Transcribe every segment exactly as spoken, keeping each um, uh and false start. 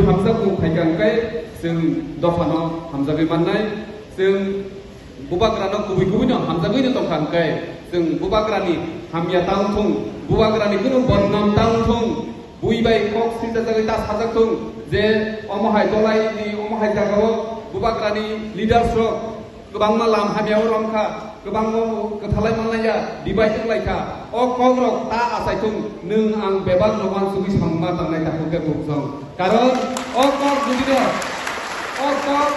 Hamjak tong khaikha hwnkhe chwng dophano hamjagwi mannai. Chwng bubagrano kubui kubui no hamjagwi no tongkha hwnkhe chwng bubagrani hamya tang thung, bubagrani kunu bodnam tang thung, bui bai kok swijajagwi ta sajak thung je omo hai dolai ni omo hai jagao bubagrani leaders rok kwbangma lam hamya o romkha, kwbangma kwthalai manlaiya, divide wnglaikha. O kokrok ta achaithung, nwng ang bebak no uansugwi samungma tangnai takhuk khe buksong. Karon o kok jodi no, o kok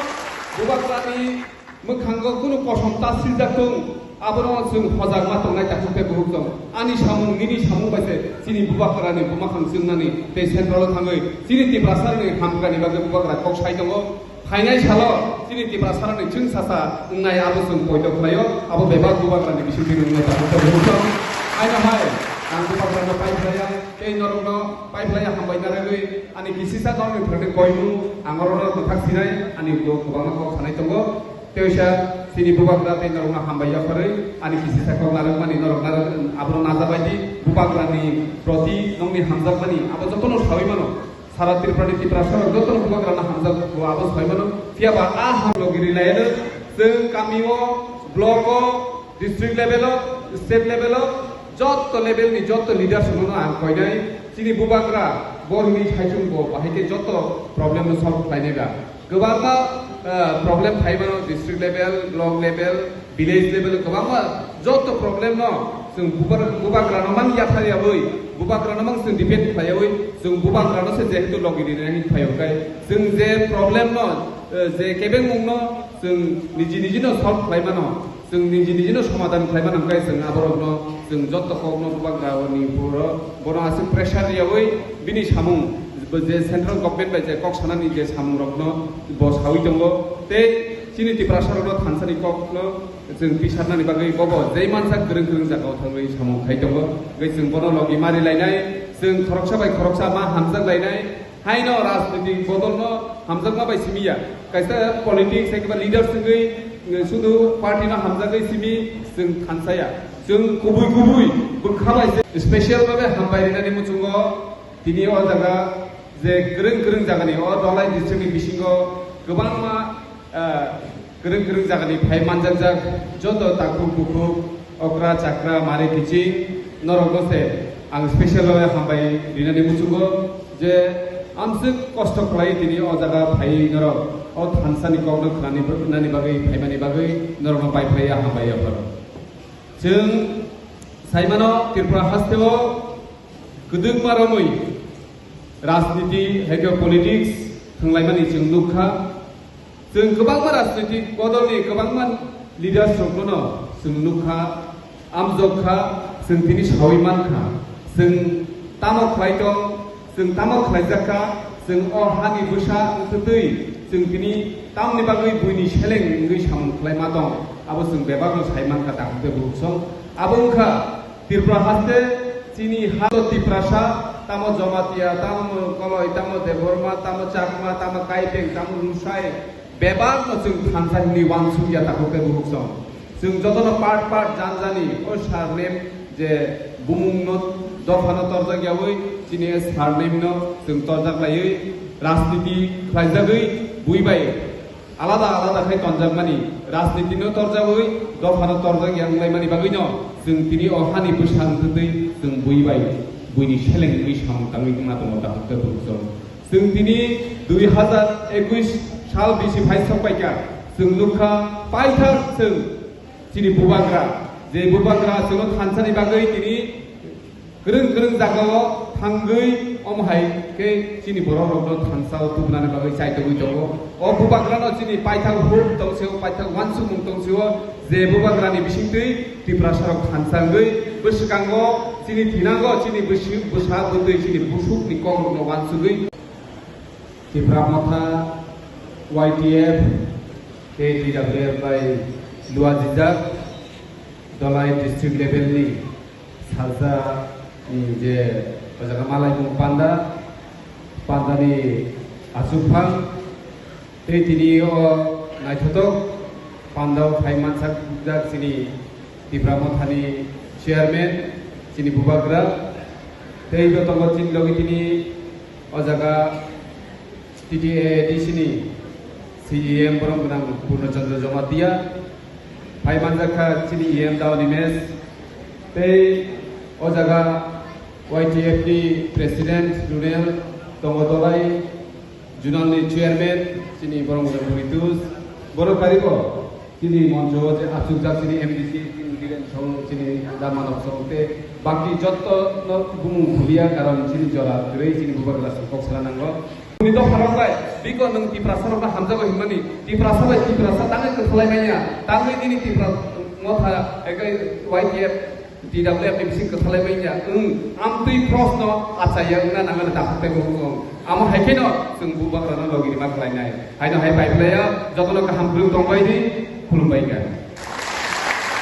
bubagrani mwkhango kunu kosom ta swijak thung, abono chwng hojakma tongnai takhuk khe buksong. Ani samung, nini samung bai se chini bubagrani buma khang chwngnani tei central o thangwi chini Tiprasarokni hamkrani bagwi bubagra kok sai tongo. Phainai salo chini Tiprasarokni chwngsasa wngnai abo chwng poito khlaio, abo bebak bubagrani bisingtwi wngnai tabuk tabuk wngkha. Haino hai ang bubagrano pai phlaiya tei norokno pai phlaiya hambai narwgwi ani kisisa norokni thani koimung ang orono kwthak sinai ani ulo kwbangma kok sanai tongo. Teisa chini bubagra tei norokno hambai yapharwi ani kisisa kok narwkmani norok narwk abono najabaidi bubagrani proti nokni hamjakmani abo jotono sawi mano. Sara Tripura ni Tiprasa rok joto no bubagra no hamjak bo abo sai mano. Phiya ba a ham logi ri lai no chwng kami o, block o, district level o, state level o, joto level ni joto leaders no ang koinai chini bubagra bo hwnwi saichung bo bahai khe joto problem no solve khlainai ba. Kwbangma, eh, problem phai mano district level, block level, village level kwbangma joto problem no chwng bubar-, bubagra no mang yathar yawi, bubagra no mang chwng depend khlai yawi, chwng bubagra no se jehetu logi rinani phai o kai, chwng je problem no, eh, je kebengmung no chwng niji niji no solve khlai mano, chwng niji niji no somadhan khlai mano kai chwng aborok no chwng joto kok no bubagra ni puro bono aswk pressure yawi bini samung bo je central government bai je kok sanani je samung rok no bo sawi tongo tei chini Tiprasa rok no thansa ni kok no Chwng tisarnani bagwi bobo jai mansa kwrwng kwrwng jagao thangwi samung khai tongo. Hwnkhe chwng bono logi mari lainai, chwng khoroksa bai khoroksa ma hamjak lainai. Haino rajnitik bodolno hamjakma bai simi ya. Kaisa politics hai khe ba leaders wngwi, eh, sudu party no hamjagwi simi chwng thansa ya. Chwng kubui kubui bwkha bai se special babe hambai rinani muchungo tini o jaga je kwrwng kwrwng jagani o Dhalai district ni bisingo kwbangma, ah, kwrwng kwrwng jagani phai manjakjak joto takhuk bukhuk, okra chakra, mari kiching norokno se ang special o hambai rinani muchungo je amswk kosto khlai tini o jaga phai norok o thansa ni kokno khnani, khnani bagwi phaimani bagwi norokno pai phlai ya hambai ya pharo. Chwng saimano Tripura hasteo kwdwkma romwi rajniti hai khe politics thwnglaimani chwng nukha. Chwng kwbangma rajnitik bodolni kwbangma leaders rokno chwng nukha, amjokha, chwng tini sawi mankha. Chwng tamo khlai tong, chwng tamo khlaijak kha, chwng o hani bwsa wngtwi chwng tini tamni bagwi buini seleng wngwi samung khlai ma tong, abo chwng bebakno sai mankha takhuk tei bukhuk song. Abo wngkha Tripura haste chini ha Tiprasa, tamo Jamatia, tamo Koloi, tamo Debbarma, tamo Chakma, tamo Kaipeng, tamo Lusai, bebakno chwng thansa hwnwi uansuk ya takhuk tei bukhuk song. Chwng jotono part part jan jani o surname je bumungno dophano torjak yawi chini surname no chwng torjak laiwi rajniti khlaijagwi bui bai alada alada khai tonjakmani, rajniti no torjagwi dophano torjak ya wnglaimani bagwino chwng tini o hani bwsa wngtwi chwng bui bai buini seleng wngwi samung tangwi wngma tongo takhuk tei bukhuk song. Chwng tini dui hazar ekush sal bisi phai sok paikha, chwng nukha paithak chwng chini bubagra, je bubagra chwngno thansani bagwi tini kwrwng kwrwng jagao thangwi omo hai khe chini borok rokno thansa o tubunani bagwi chaitogwi tongo. O bubagrano chini paithak hope tongsi o, paithak uansukmung tongsi o, je bubagrani bisingtwi Tiprasa rok thansa wngwi bwswkango chini thinango chini bwswk bwsa bwtwi chini busukni kokrokno uansugwi Tipra Motha, Y T F, K T W F bai luajijak Dhalai district level ni salsa ni je o jaga malaimung panda, panda ni achukphang tei tini o naithotok panda o phai mansak jak chini Tipra Motha ni chairman chini bubagra tei bo tongo chini logi tini o jaga C T A A D C ni C E M borok gwnang Purno Chandra Jamatia, phai manjak kha chini E M Daw Nimesh, tei o jaga Y T F ni President Runel tongo, Dolai Zonal ni Chairman chini borok gwnang Puritus, borok karibo chini moncho je achukjak chini M D C, chini Dhiren song, chini Dharmanab song, tei baki jotto no bumung khuliya, karon chini jora kwrwi chini bubagra song kok sala nango. Bini dopha rok bai, biko nwng Tiprasa rok no hamjago hinmani, Tiprasa bai Tiprasa tangwi kwthalai manya, tangwi nini Tipra motha, eke Y T F, T W F ni bising kwthalai manya, wng, amtwi cross no achaiya wngna nangani dakhuk tei bukhuk wng. Amo hai kheno chwng bubagra no logi rima khlainai. Haino hai pai phlaiya, jotono kaham kwrwng tongbai di, khulumbai kha.